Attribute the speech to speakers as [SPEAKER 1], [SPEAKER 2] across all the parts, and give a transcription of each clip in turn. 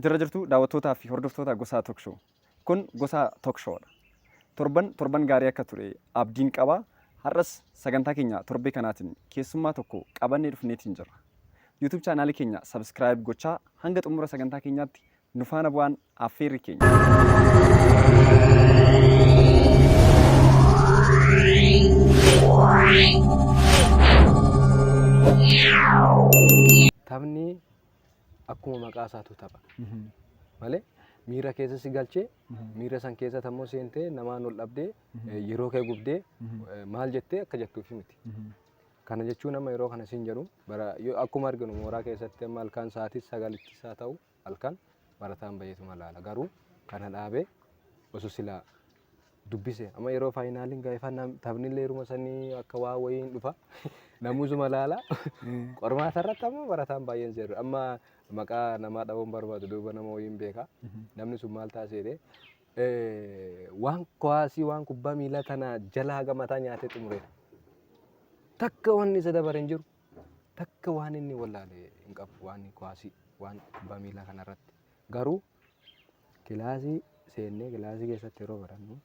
[SPEAKER 1] Jirra jirtu daawwattootaa fi hordoftoota Gosaa Talk Show. Kun Gosaa Talk Show dha. Torban torban gaarii akka ture abdiin qaba. Har'as sagantaa keenya torbee kanaatiin keessummaa tokko qabannee dhufneetiin jirra. YouTube chaanaalii keenya subscribe gochaa hanga xumura sagantaa keenyaatti nu faana bu'aan affeerri keenya.
[SPEAKER 2] Taphni akkuma maqaa isaatu tapha. Malee miira keessa si galchee miira san keessa ammoo seentee namaan ol dhabdee yeroo kee gubdee maal jettee akka jettuufi miti. Kana jechuun amma yeroo kana siin jedhu bara akkuma arginu mooraa keessatti amma halkan sa'aatii sagalittis haa ta'u halkan barataan bayeetuma laala. Garuu kana dhaabee osoo silaa dubbise amma yeroo faayinaaliin ga'e fa taphni illee yeruma sanii akka waa wayiin dhufa namusuma laala. Qormaata irratti ammoo barataan baay'een seeru. Amma maqaa namaa dha'uun barbaadu duuba nama wayiin beeka. Namni sun maal taasise waan kuwaasii waan kubbaa miilaa tana jala haga mataa nyaatee xumureera. Takka wanni isa dabare hin jiru. Takka waan inni wallaale hin qabu waan kuwaasii waan kubbaa miilaa kanarratti. Garuu kilaasii seennee kilaasii keessatti yeroo barannu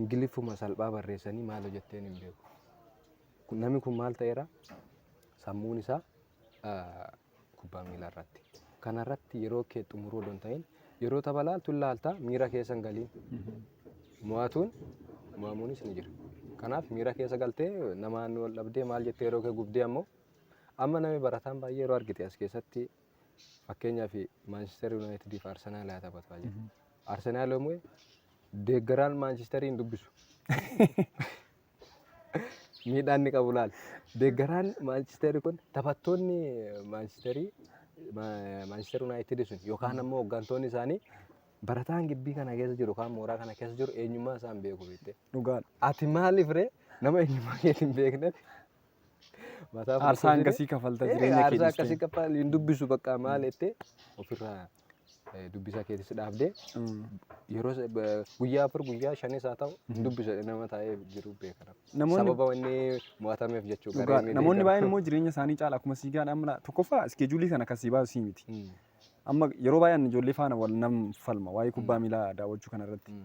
[SPEAKER 2] Ingiliffuma salphaa barreessanii maal hojjetteen hin beeku. Namni kun maal ta'eera? Sammuun isaa kubbaa miilaa irratti. Kanarratti yeroo kee xumuruu odoo hin ta'in yeroo tapha laaltu hin laalta miira keessa hin galiin. Mo'atuun mo'amuunis ni jira. Kanaaf miira keessa galtee namaan wal dhabdee maal jettee yeroo kee gubdee ammoo amma namni barataan baay'ee yeroo argite as keessatti fakkeenyaaf Maanchister Yuunaayitidii fi Arsenaal haa taphatu haa jennu. Arsenaal yoo mo'e deeggaraan Maanchisterii hin dubbisu. Miidhaan inni qabu laal. Deeggaraan Maanchisterii kun taphattoonni Maanchisterii Maanchister Yuunaayitidii sun yookaan ammoo hooggantoonni isaanii barataan gibbii kana keessa jiru yookaan mooraa kana keessa jiru eenyummaa isaa hin beeku beektee.
[SPEAKER 1] Dhugaadha.
[SPEAKER 2] Ati maaliif ree nama eenyummaa keetii hin beekneef mataa
[SPEAKER 1] Aarsaa hangasii kafalta jireenya kee
[SPEAKER 2] aarsaa
[SPEAKER 1] dhiistee.
[SPEAKER 2] akkasii kaffal hin dubbisu bakka maal jettee ofirraa dubbisa keetis dhaabdee yeroo guyyaa 4 guyyaa 5s haa ta'u hin dubbisu jedhee nama taa'ee jiru beeka. Sababa inni mo'atameef jechuudha.
[SPEAKER 1] Dhugaa namoonni baay'een immoo jireenya isaanii caala akkuma sii gaadha amma tokkoffaa iskeejuulii kana kan sii baasu sii miti. Amma yeroo baay'een ijoollee faana wal nam falma waa'ee kubbaa miilaa daawwachuu kanarratti.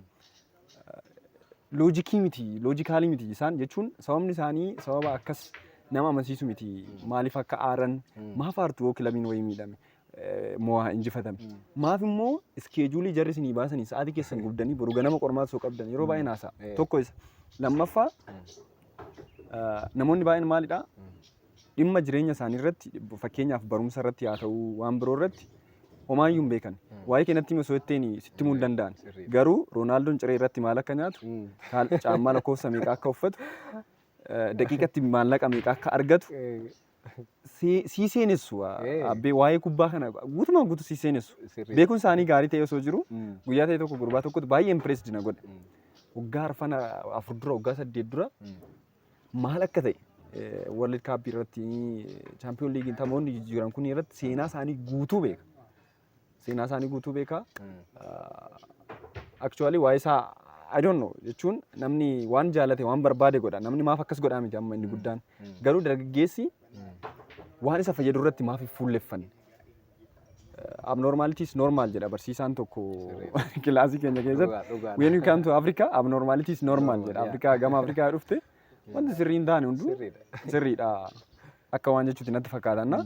[SPEAKER 1] Loojikii miti loojikaalii miti isaan jechuun sababni isaanii sababa akkas nama amansiisu miti maaliif akka aaran maaf aartu yoo kilabiin wayii miidhame mo'aa injifatame. Maaf immoo iskeejuulii jarri isinii baasanii sa'aatii keessan gubdanii boru ganama qormaata osoo qabdan yeroo baay'ee naasa'a. Tokko isa. Lammaffaa namoonni baay'een maalidha? Dhimma jireenya isaanii irratti fakkeenyaaf barumsa irratti haa ta'u waan biroo irratti homaayyuu hin beekan. Waa'ee keenyatti himi osoo jetteen sitti himuu hin danda'an. Garuu Roonaaldon ciree irratti maal akka nyaatu, caammaa lakkoofsa meeqa akka uffatu, daqiiqatti maallaqa meeqa akka argatu sii seenessu abbee waa'ee kubbaa kana guutumaan guutuu sii seenessu. Beekuun isaanii gaarii ta'e osoo jiru guyyaa ta'e tokko gurbaa tokkotu baay'ee impressed na godhe. Waggaa arfana 4 dura waggaa 8 dura maal akka ta'e World Cup irratti Champion League taphoonni jijjiiran kun irratti seenaa isaanii guutuu beeka. Seenaa isaanii guutuu beeka. Actually waa'ee isaa I don't know jechuun namni waan jaalate waan barbaade godha. Namni maaf akkas godhaa miti amma inni guddaan. Garuu dargaggeessi waan isa fayyadu irratti maaf hin fuulleffanne. Abnormality is normal jedha barsiisaan tokko kilaasii keenya keessatti. When you come to Africa, abnormality is normal jedha. Afrikaa gama Afrikaa dhufte wanti sirrii hin taane hunduu sirriidha. Akka waan jechuutti natti fakkaata.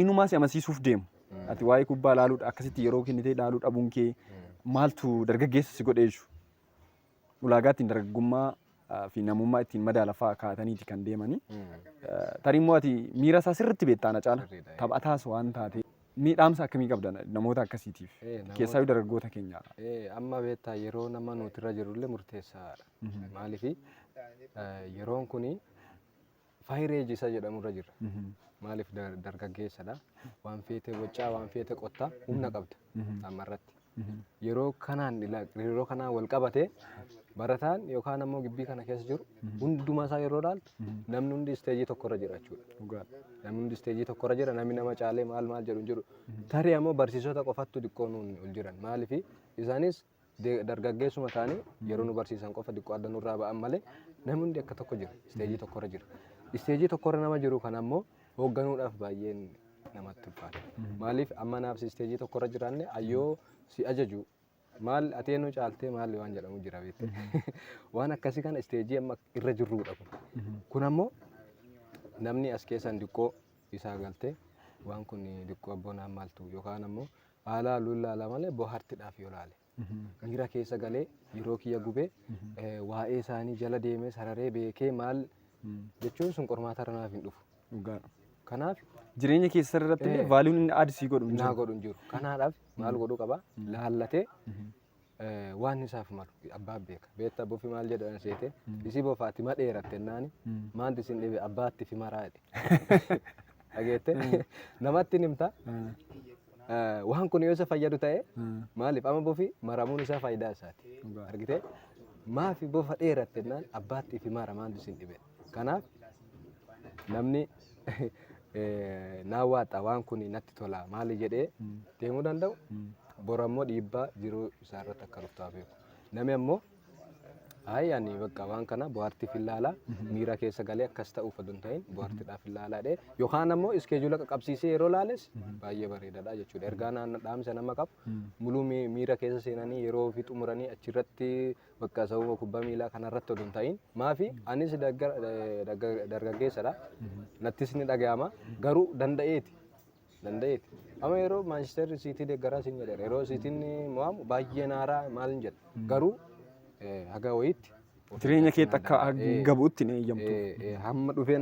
[SPEAKER 1] Inumaa si amansiisuuf deemu. Ati waa'ee kubbaa ilaaluudha akkasitti yeroo kennitee ilaaluu dhabuun kee maaltu dargaggeessa si godhee jiru. Ulaagaa ittiin dargaggummaa fi namummaa ittiin madaalafaa kaa'ataniiti kan deemanii. Tarii immoo ati miira isaa sirriitti beektaa na caala. Taphataas waan taate. Miidhaamsa akkamii qabda namoota akkasiitiif? Keessaayyuu dargaggoota keenya.
[SPEAKER 2] Amma beektaa yeroo nama nuti irra jirullee murteessaadha. Maaliif yeroon kuni fire age isa jedhamurra jirra. Maaliif dargaggeessadha. Waan feete bocaa, waan feete qottaa, humna qabda ammarratti. Yeroo kanaan yeroo kanaan wal qabate barataan yookaan ammoo gibbii kana keessa jiru hundumaa isaa yeroo ilaaltu namni hundi stage tokkorra jira jechuudha. Namni hundi stage tokkorra jira, namni nama caalee maal maal jedhu hin jiru. Tarii ammoo barsiisota qofattu xiqqoo nuun ol jiran. Maaliif isaanis dargaggeessuma ta'anii yeroo nu barsiisan qofa xiqqoo adda nurraa ba'an malee namni hundi akka tokko jira. Stage tokkorra jira. Stage tokkorra nama jiru kana ammoo hoogganuudhaaf baay'een Namatti ulfaata. Maaliif amma naaf stage tokkorra jiraanne ayyoo si ajaju maal ati eenyu caaltee maal waan jedhamu jira beekte. Waan akkasii kana stage amma irra jirrudha kun. Kun ammoo namni as keessan diqqoo isaa galtee waan kun diqqoo abboonaan maaltu yookaan ammoo haala lullaala malee bohaartiidhaaf yoo laale. Miira keessa galee yeroo kiyya gubee waa'ee isaanii jala deemee sararee beekee maal jechuun sun qormaata irra naaf hin dhufu.
[SPEAKER 1] Dhugaadha.
[SPEAKER 2] Kanaaf
[SPEAKER 1] Jireenya keessa irratti illee valueun inni add sii godhu hin
[SPEAKER 2] naa
[SPEAKER 1] jiru.
[SPEAKER 2] Godhu hin jiru. Kanaadhaaf maal godhuu qaba? Laallatee waan isaaf malu abbaa beeka. Beektaa bofi maal jedhan seete isii bofaatti ma dheeratte naani maanti isin dhibe abbaatti fi maraa jedhe. Dhageette namatti himta. Waan kun yoo isa fayyadu ta'e maaliif amma bofi maramuun isaa faayidaa isaati. Argitee maafi bofa dheeratte naan abbaatti fi mara maanti isin dhibe. Kanaaf namni naa waaxa waan kun natti tola maali jedhee deemuu danda'u bor ammoo dhiibbaa jiruu isaa irratti akka dhuftu haa beeku. Namni ammoo hayi ani bakka waan kana bohaartiif ilaala miira keessa galee akkas ta'uuf odoo hin ta'in bohaartiidhaaf ilaalaa dhee yookaan ammoo schedule qaqqabsiisee yeroo laales baay'ee bareedaadha jechuudha. Ergaa naannoo dhaamsa nama qabu muluu miira keessa seenanii yeroo ofii xumuranii achirratti bakka sababa kubbaa miilaa kanarratti odoo hin ta'in maafi anis dargaggeessadha nattis ni dhaga'ama garuu danda'eeti. Danda'eeti. Amma yeroo Manchester City deeggaraa siin jedheera. Yeroo Cityn mo'amu baay'ee naaraa maal hin jedha. Garuu haga wayiitti of
[SPEAKER 1] Jireenya
[SPEAKER 2] eeggachuu
[SPEAKER 1] keetti akka
[SPEAKER 2] nan danda'a.
[SPEAKER 1] gabuutti hin eeyyamtu.
[SPEAKER 2] Hamma dhufee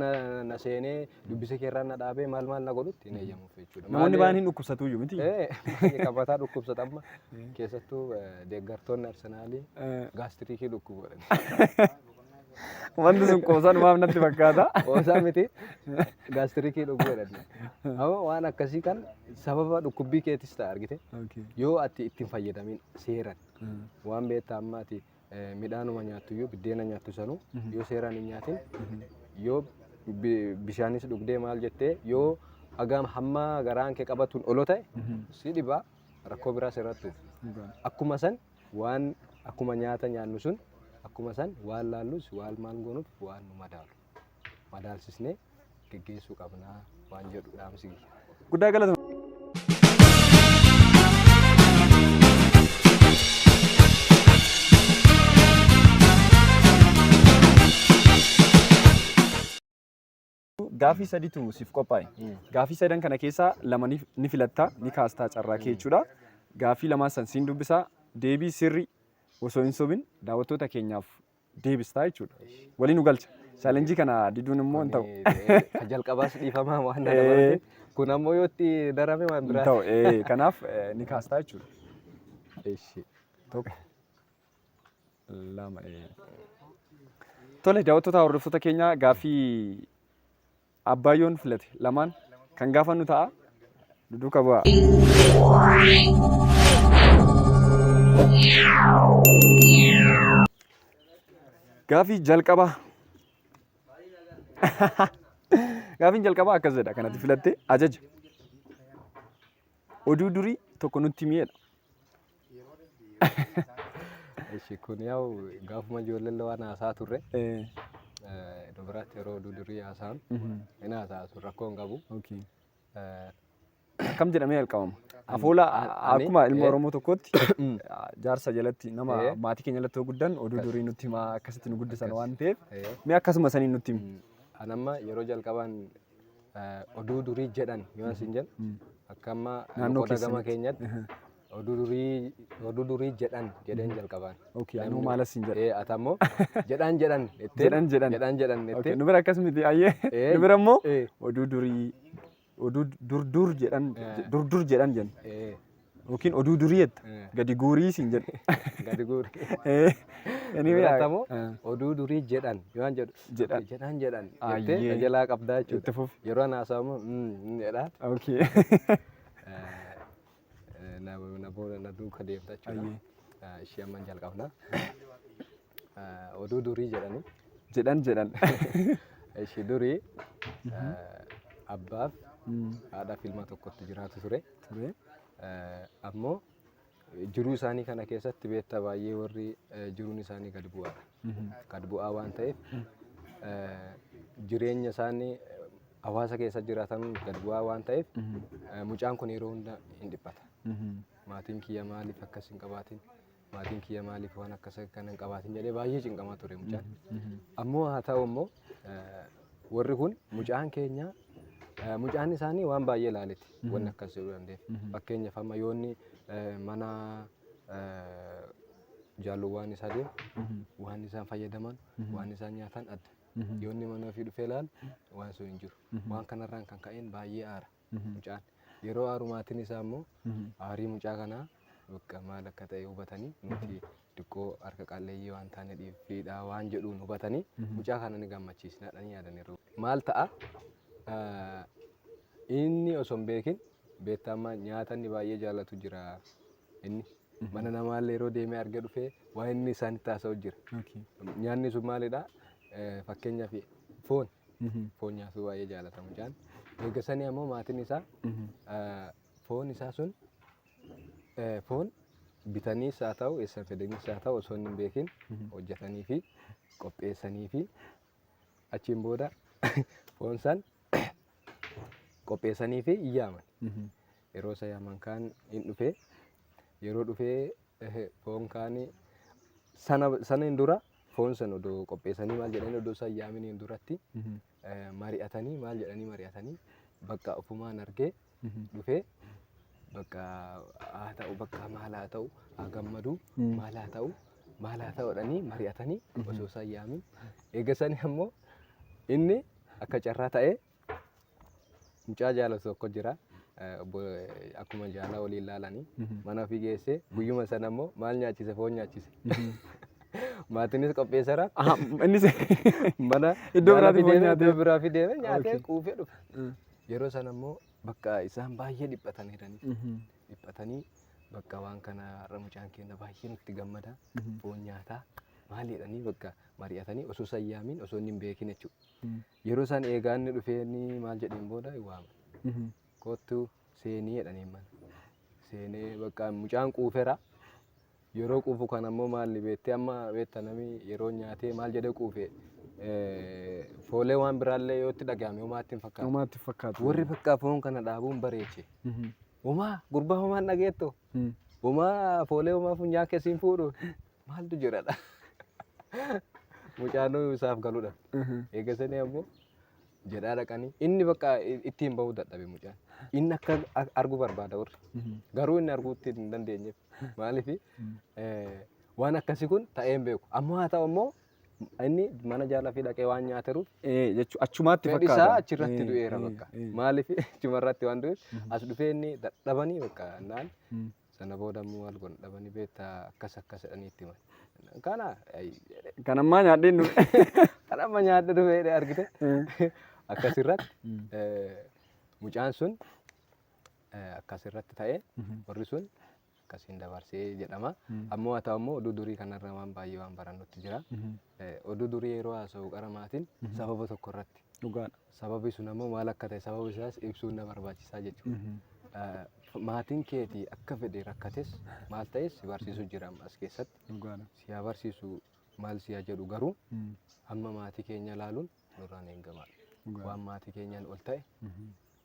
[SPEAKER 2] na seenee dubbisa keerraa na dhaabee maal maal na godhutti hin eeyyamuuf jechuudha.
[SPEAKER 1] Namoonni baay'een hin dhukkubsatu iyyuu miti.
[SPEAKER 2] Baay'ee qabataa dhukkubsata amma keessattuu deeggartoonni Arsenaalii gastric dhukkubu godhan.
[SPEAKER 1] Wanti sun qoosaan maaf natti fakkaata.
[SPEAKER 2] Qoosaa miti gastric dhukkubu godhan. Amma waan akkasii kan sababa dhukkubbii keetis ta'a argite yoo ati ittiin fayyadamin seeran waan beektaa amma ati midhaanuma nyaattu iyyuu biddeena nyaattu sanuu yoo seeraan hin nyaatin yoo bishaanis dhugdee maal jettee yoo hagam hamma garaan kee qabatuun olo ta'e si dhibaa rakkoo biraas irratti dhufu. Akkuma san waan akkuma nyaata nyaannu sun akkuma san waan laallus waan maal goonuuf waan nu madaalu madaalsisnee geggeessuu qabnaa waan jedhu dhaamsi kiyya.
[SPEAKER 1] Guddaa galatoomi. Gaafii saditu siif qophaa'e. Gaafii sadan kana keessaa lama ni filattaa, ni kaastaa carraa kee jechuudha. Gaafii lamaan san siin dubbisaa deebii sirrii osoo hin sobin daawwattoota keenyaaf deebistaa jechuudha. Waliin nu galcha. Challenge kana diduun immoo hin ta'u.
[SPEAKER 2] Ka jalqabaas dhiifamaa waan na dabalate. Kun ammoo yoo itti darame waan
[SPEAKER 1] Hin
[SPEAKER 2] biraa.
[SPEAKER 1] ta'u. Kanaaf ni kaastaa jechuudha.
[SPEAKER 2] Ishi.
[SPEAKER 1] Tokko. Lama. Tole, daawwattoota hordoftoota keenyaa, gaaffii Abbaayyoon filate lamaan kan gaafannu ta'a. Duduuka bu'aa. Gaaffii jalqabaa. Gaaffiin jalqabaa akkas jedha kanatti filatte ajaja. Oduu durii tokko nutti mi'eedha.
[SPEAKER 2] Ishi kun yaa'u gaafuma ijoolleen waan haasaa turre iddoo biraatti yeroo oduu durii haasa'an hin haasa'a sun rakkoo hin qabu.
[SPEAKER 1] Akkam jedhamee jalqabama? Afoola akkuma ilma Oromoo tokkootti jaarsa jalatti nama maatii keenya jalatti yoo guddan oduu durii nutti himaa akkasitti nu guddisan waan ta'eef mee akkasuma saniin nutti himi.
[SPEAKER 2] An amma yeroo jalqaban oduu durii jedhan yoo asin jedhu akka amma
[SPEAKER 1] Naannoo
[SPEAKER 2] qoda gama
[SPEAKER 1] keessanitti.
[SPEAKER 2] keenyatti oduu durii jedhan jedheen jalqaban.
[SPEAKER 1] Okay, anuu maal asiin jedha.
[SPEAKER 2] Ati ammoo jedhan jedhan jettee
[SPEAKER 1] Jedhan jedhan.
[SPEAKER 2] Jedhan jedhan
[SPEAKER 1] Okay,
[SPEAKER 2] jettee
[SPEAKER 1] nu bira akkas miti ayyee. Nu bira immoo oduu durii oduu dur dur jedhan dur dur jedhan jenna. Yookiin oduu durii jetta. Gadi guurii siin jedhu.
[SPEAKER 2] Gadi guuri.
[SPEAKER 1] Anyway,
[SPEAKER 2] Biratti ammoo oduu durii jedhan yoo an jedhu
[SPEAKER 1] Jedhan.
[SPEAKER 2] Jedhan jedhan jettee
[SPEAKER 1] Ayyee.
[SPEAKER 2] na jalaa qabdaa
[SPEAKER 1] Itti
[SPEAKER 2] jechuudha.
[SPEAKER 1] fufi.
[SPEAKER 2] Yeroo an haasa'amu jedha. Na booda na duuka deemta jechuudha. Ishee amma hin jalqabna. Oduu durii jedhani.
[SPEAKER 1] Jedhan jedhan.
[SPEAKER 2] Ishee durii abbaaf haadhaaf ilma tokkotti jiraatu ture.
[SPEAKER 1] Ture.
[SPEAKER 2] Ammoo jiruu isaanii kana keessatti beektaa baay'ee warri jiruun isaanii gad bu'aadha. Gad bu'aa waan ta'eef jireenya isaanii hawaasa keessa jiraatan gad bu'aa waan ta'eef mucaan kun yeroo hunda hin dhiphata. Maatiin kiyya maaliif akkas hin qabaatin? Maatiin kiyya maaliif waan akkas kana hin qabaatin jedhee baay'ee cinqamaa ture mucaan. Ammoo haa ta'u immoo warri kun mucaan keenya mucaan isaanii waan baay'ee ilaaleti wanni akkas jedhuu dandeef. Fakkeenyaaf amma yoonni mana jaalluwwan isaa deemu waan isaan fayyadaman waan isaan nyaatan adda. Yoonni mana ofii dhufee ilaalu waan sun hin jiru. Waan kanarraan kan ka'een baay'ee aara mucaan. Yeroo aaru maatiin isaa immoo aarii mucaa kanaa bakka maal akka ta'e hubatanii nuti xiqqoo harka qalleeyyii waan taane dhiiffiidha waan jedhuun hubatanii mucaa kana ni gammachiisna jedhanii yaadaniiru. Maal ta'a inni osoo hin beekin beektaa amma nyaata inni baay'ee jaallatu jira inni mana namaallee yeroo deemee argee dhufee waan inni isaanitti haasa'u jira. Nyaanni sun maalidha? Fakkeenyaaf foon foon nyaatuu baay'ee jaallata mucaan. Eega sanii ammoo maatiin isaa foon isaa sun foon bitaniis haa ta'u eessa fedaniis haa ta'u osoo inni hin beekin hojjetanii fi qopheessanii fi achiin booda foon san qopheessanii fi yaaman. Yeroo isa yaaman kaan hin dhufee yeroo dhufee foon kaanii sana hin dura foon san odoo qopheessanii maal jedhanii odoo isaan yaaminiin duratti mari'atanii maal jedhanii mari'atanii bakka ofumaan argee dhufee bakka haa ta'u bakka maal haa ta'u haa gammadu maal haa ta'u maal haa ta'u jedhanii mari'atanii osoo isaan yaamin eega sanii ammoo inni akka carraa ta'ee mucaa jaalatu tokko jira. Akkuma jaalaa waliin laalanii mana ofii geessee guyyuma sana ammoo maal nyaachise foon nyaachise. Maatiinis qopheesseera.
[SPEAKER 1] Innis
[SPEAKER 2] Mana
[SPEAKER 1] iddoo
[SPEAKER 2] jaala
[SPEAKER 1] biraatti foon
[SPEAKER 2] fidee
[SPEAKER 1] nyaatee.
[SPEAKER 2] Iddoo biraa fidee nyaatee quufee dhufe. Yeroo sana immoo bakka isaan baay'ee dhiphataniiranii dhiphatanii bakka waan kana har'a mucaan keenya baay'ee nutti gammada foon nyaataa maal jedhanii bakka mari'atanii osoo isaan yaamiin osoo inni hin beekin jechuudha. Yeroo isaan eegaa inni dhufee inni maal jedheen booda hin waaman. Kottu seenii jedhanii mana. Seenee bakka mucaan quufeera. Yeroo quufu kan ammoo maalli beektee amma beekta namni yeroo nyaatee maal jedhee quufe foolee waan biraallee yoo itti dhagahame homaa itti hin fakkaatu.
[SPEAKER 1] Homaatti fakkaatu.
[SPEAKER 2] Warri bakka foon kana dhaabuun bareeche. Homaa gurbaa homaan dhageetto. Homaa foolee homaa funyaan keessiin fuudhu maaltu jiradha. Mucaan isaaf galuudha. Eegasanii ammoo jedhaa dhaqanii inni bakka ittiin bahuu dadhabe mucaan. Inni akka argu barbaada warri. Garuu inni arguutti hin dandeenyeef. Maaliif waan akkasii kun ta'ee hin beeku. Ammoo haa ta'u ammoo inni mana jaalaa fi dhaqee waan nyaateruuf
[SPEAKER 1] Jechuun achumaatti
[SPEAKER 2] fedhi
[SPEAKER 1] fakkaata.
[SPEAKER 2] isaa achirratti du'eera bakka. Maaliif achumarratti waan du'eef as dhufee inni dadhabanii bakka naan sana booda ammoo maal godhan dhabanii beektaa akkas akkas jedhanii itti himan. Kana
[SPEAKER 1] Kan ammaa nyaadheen dhufe.
[SPEAKER 2] kan amma nyaadhe dhufee argite akkasirratti mucaan sun akkasirratti ta'ee warri sun akkasiin dabarsee jedhama. Ammoo haa ta'u ammoo oduu durii kanarra waan baay'ee waan barannutti jira. Oduu durii yeroo haasa'u qara maatiin sababa tokko irratti.
[SPEAKER 1] Dhugaadha.
[SPEAKER 2] Sababi sun ammoo maal akka ta'e sababa isaas ibsuun na barbaachisaa jechuudha. Maatiin keetii akka fedhe rakkates maal ta'es si barsiisu jira as keessatti.
[SPEAKER 1] Dhugaadha.
[SPEAKER 2] Si haa barsiisu maal si haa jedhu garuu amma maatii keenya ilaaluun nurraan eegamaadha. Waan maatii keenyaan ol ta'e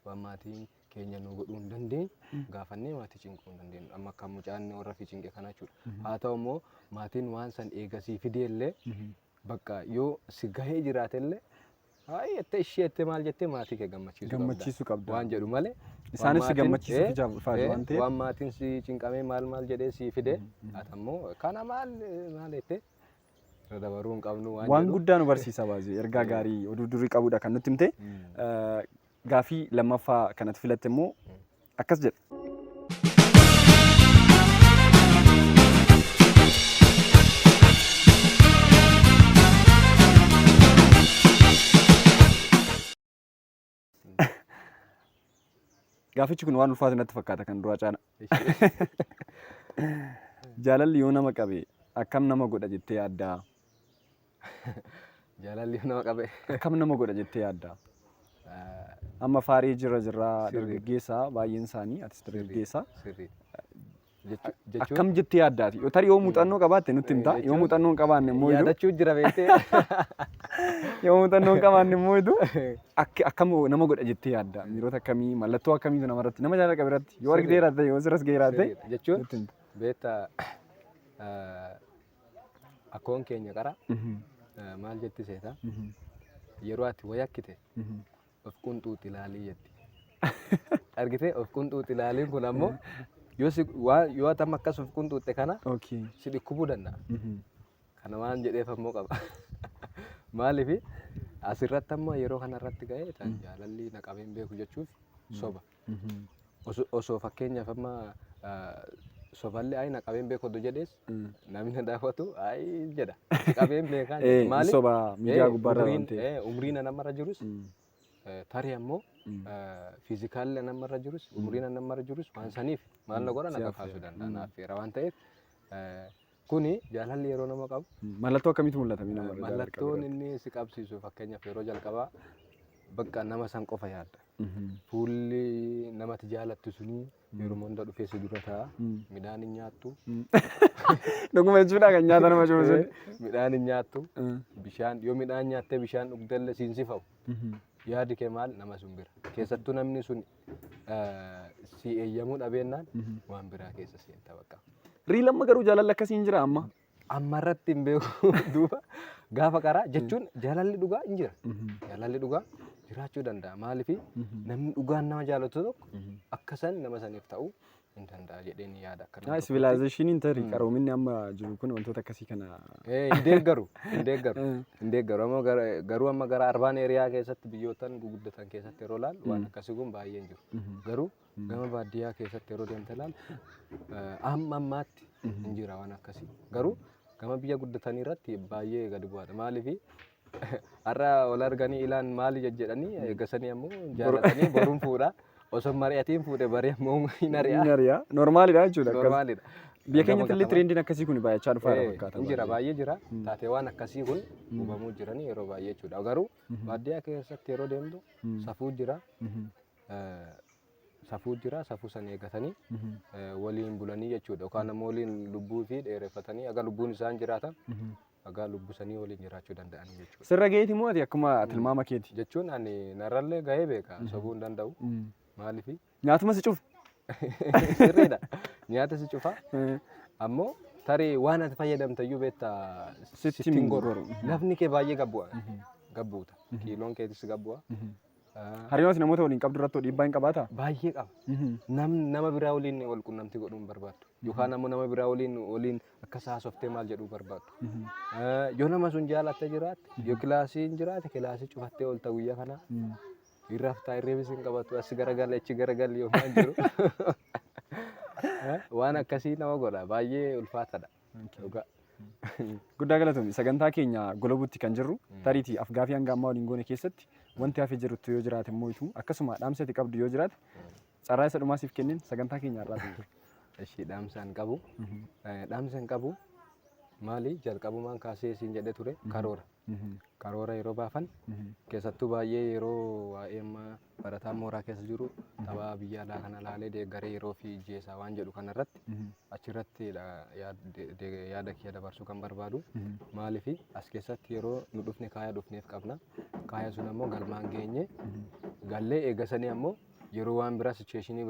[SPEAKER 2] waan maatiin keenya nu godhuu hin dandeenye gaafannee maatii cinquu hin dandeenyu. Amma akka mucaan warra fi cinqe kana jechuudha. Haa ta'u immoo maatiin waan san eegasii fidee illee bakka yoo si gahee jiraate illee hayi jettee ishee jettee maal jettee maatii kee gammachiisuu qabda.
[SPEAKER 1] Gammachiisuu qabda.
[SPEAKER 2] Waan jedhu malee.
[SPEAKER 1] Isaanis si gammachiisuuf ifaaju waan ta'eef.
[SPEAKER 2] Waan maatiin si cinqamee maal maal jedhee si fide ati ammoo kana maal maal jettee irra dabaruu hin qabnu waan
[SPEAKER 1] Waan
[SPEAKER 2] jedhu.
[SPEAKER 1] guddaa nu barsiisa baasee ergaa gaarii oduu durii qabudha kan nutti himte. Gaafii lammaffaa kanatti filatte immoo akkas jedha. Gaafichi kun waan ulfaatu natti fakkaata kan duraa caala. Jaalalli yoo nama qabe akkam nama godha jettee yaaddaa?
[SPEAKER 2] Jaalalli yoo nama qabe.
[SPEAKER 1] Akkam nama godha jettee yaaddaa? Amma faarii jira jirraa dargaggeessa baay'een isaanii atis dargaggeessa.
[SPEAKER 2] Sirrii. Jechuun
[SPEAKER 1] Akkam jettee yaaddaati? Yoo tarii yoo muuxannoo qabaatte nutti himta. Yoo
[SPEAKER 2] Jechuun
[SPEAKER 1] muuxannoo hin qabaanne immoo iyyuu
[SPEAKER 2] yaadachuu jira beektee.
[SPEAKER 1] Yoo muuxannoo hin qabaanne immoo iyyuu akkam nama godha jettee yaadda? Miirota akkamii, mallattoo akkamiitu namarratti, nama jaalala qabe irratti yoo argitee jiraatte, yoo sirras gahee jiraatte
[SPEAKER 2] Sirriidha. Jechuun
[SPEAKER 1] nutti himta.
[SPEAKER 2] Beektaa, akkoon keenya qara maal jetti seeta? Yeroo ati wayakkite of qunxuuxi ilaalii jetti. Argitee, of qunxuuxi ilaaliin kun ammoo yoo si waan yoo ati amma akkas of qunxuuxxe kana si dhukkubuu danda'a. Kana waan jedheef ammoo qaba. Maaliif asirratti ammoo yeroo kanarratti ga'ee tan jaalalli na qabeen beeku jechuuf soba. Osoo fakkeenyaaf amma soballee ayi na qabeen beeku odoo jedhees namni na daawwatu ayi jedha. Qabeen beekaa jedha. Maaliif?
[SPEAKER 1] Soba miidiyaa gubbaarra waan ta'eef.
[SPEAKER 2] Umriin namarra jirus, tarii ammoo physically namarra jirus, umriin namarra jirus waan saniif maal na godha, na
[SPEAKER 1] Si
[SPEAKER 2] kakaasuu danda'a, naaf feera waan ta'eef, kuni jaalalli yeroo nama qabu
[SPEAKER 1] Mallattoo akkamiitu mul'ata mee namarra jaalala qabu
[SPEAKER 2] Mallattoon
[SPEAKER 1] irratti?
[SPEAKER 2] inni si qabsiisu, fakkeenyaaf yeroo jalqabaa bakka nama san qofa yaadda. Fuulli namatti jaalattu sunii yeroo hunda dhufee si dura taa'a. Midhaan hin nyaattu.
[SPEAKER 1] Dhuguma jechuudha, kan nyaata nama cufu sun.
[SPEAKER 2] Midhaan hin nyaattu. Bishaan yoo midhaan nyaattee bishaan dhugdellee siin sifamu. Yaadi kee maal, nama sun bira. Keessattuu namni sun si eeyyamuu dhabeennaan waan biraa keessa seenta bakka.
[SPEAKER 1] Real amma garuu jaalalli akkasii hin jira amma.
[SPEAKER 2] Amma irratti hin beeku, duuba gaafa qaraa jechuun jaalalli dhugaa hin jira. Jaalalli dhugaa jiraachuu danda'a. Maaliif, namni dhugaan nama jaalatu tokko akka san nama saniif ta'uu hin danda'a jedheen yaada akka nama tokkootti.
[SPEAKER 1] Civilizationiin tarii qaroominni amma jiru kun wantoota akkasii kana.
[SPEAKER 2] Hin deeggaru, hin deeggaru, hin deeggaru. Ammoo garuu amma gara urban area keessatti, biyyootan guguddatan keessatti yeroo ilaallu waan akkasii kun baay'ee hin jiru. Garuu gama baadiyyaa keessatti yeroo deemte ilaaltu amma ammaatti hin jira waan akkasii. Garuu gama biyya guddatanii irratti baay'ee gadi bu'aadha. Maaliif, har'a wal arganii ilaan maali jejjedhanii eegasanii ammoo jaalatanii boruun fuudha. Osoo mari'atiin fuudhe barii ammoo hin ari'a.
[SPEAKER 1] Hin ari'a. Normalidha jechuudha akkas.
[SPEAKER 2] Normalidha.
[SPEAKER 1] Biyya keenyatti illee
[SPEAKER 2] Gama
[SPEAKER 1] trendiin akkasii kun baay'achaa dhufaa fakkaata.
[SPEAKER 2] Hin jira, baay'ee jira. Taateewwan akkasii kun uumamuu jiran yeroo baay'ee jechuudha. Garuu baadiyyaa keessatti yeroo deemtu safuu jira. Safuu jira, safuu sana eeggatanii waliin bulanii jechuudha. Yookaan ammoo waliin lubbuu fi dheereffatanii aga lubbuun isaan jiraatan aga lubbuu sanii waliin jiraachuu danda'anii jechuudha.
[SPEAKER 1] Sirra gaheeti moo ati akkuma tilmaama keeti?
[SPEAKER 2] Jechuun ani narrallee gahee beeka, sobuu hin danda'u. Maaliif?
[SPEAKER 1] Nyaatuma si cufa.
[SPEAKER 2] Sirriidha. Nyaata si cufa. Ammoo tarii waan ati fayyadamte iyyuu beektaa
[SPEAKER 1] Sitti
[SPEAKER 2] sitti hin goru.
[SPEAKER 1] goru.
[SPEAKER 2] Lafni kee baay'ee gabbu'a. Gabbuuta. Kiiloon keetis gabbu'a.
[SPEAKER 1] Hariiroo ati namoota waliin qabdu irratti dhiibbaa hin qabaataa?
[SPEAKER 2] Baay'ee qaba. Namni nama biraa waliin wal qunnamtii godhuu hin barbaaddu. Yookaan ammoo nama biraa waliin akka haasoftee maal jedhuu barbaaddu. Yoo nama sun jaalattee jiraatte, yoo kilaasiin jiraate kilaasii cufattee oolta guyyaa kana. Hin raftaa, hirribis hin qabatu, as garagalli achi garagalli yoo maal jiru. Waan akkasii nama godha, baay'ee ulfaataadha. Dhugaa.
[SPEAKER 1] Guddaa galatoomi. Sagantaa keenya golobuutti kan jirru, tariitii afgaafii hanga ammaa waliin goone keessatti wanti hafee jirutti yoo jiraate immoo itu akkasuma dhaamsa ati qabdu yoo jiraate carraa isa dhumaa siif kennin sagantaa keenya har'aa xumurra.
[SPEAKER 2] Ishii dhaamsaan qabu. Dhaamsaan qabu maali, jalqabumaan kaasee siin jedhee ture, karoora. Karoora yeroo baafan, keessattuu baay'ee yeroo waa'ee amma barataan mooraa keessa jiru tapha biyya alaa kana laalee deeggaree yeroo fi ijjeesaa waan jedhu kanarratti achirratti yaada kiyya dabarsuu kan barbaadu. Maaliif, as keessatti yeroo nu dhufne kaaya dhufneef qabna. Kaaya sun ammoo galmaan geenye gallee eegasanii ammoo yeroo waan biraa situationii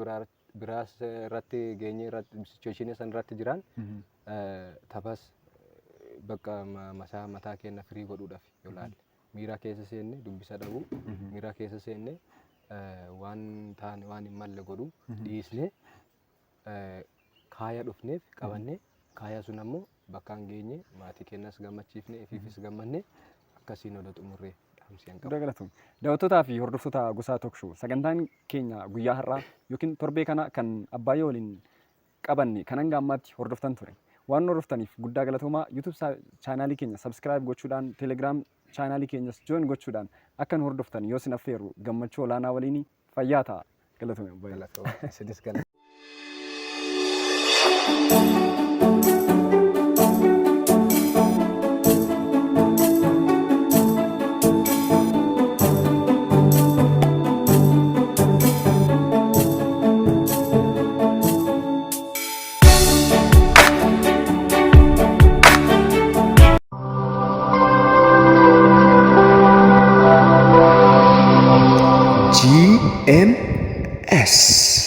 [SPEAKER 2] biraas irratti geenye irratti situationii san irratti jiran taphas bakka masaa mataa keenya firii godhuudhaaf yoo laalle miira keessa seenne dubbisa dhabuu, miira keessa seenne waan taane waan hin malle godhuu dhiisnee kaaya dhufneef qabannee kaaya sun ammoo bakkaan geenye maatii keenyas gammachiifne ifiifis gammanne akkasiin oda xumurree dhaamsi hin qabu.
[SPEAKER 1] Guddaa galatoomi. Daawwattootaa fi hordoftoota Gosaa Talk Show, sagantaan keenya guyyaa har'aa yookiin torbee kana kan Abbaayyaa waliin qabanne kan hanga ammaatti hordoftan ture. Waan hordoftaniif guddaa galatoomaa. YouTube channelii keenya subscribe gochuudhaan, Telegram channelii keenyas join gochuudhaan akka nu hordoftan yoo isin affeerru gammachuu olaanaa waliin fayyaa ta'a. Galatoomi, Abbaayyaa.
[SPEAKER 2] Galatooma. Isinis galatooma.
[SPEAKER 3] GMS.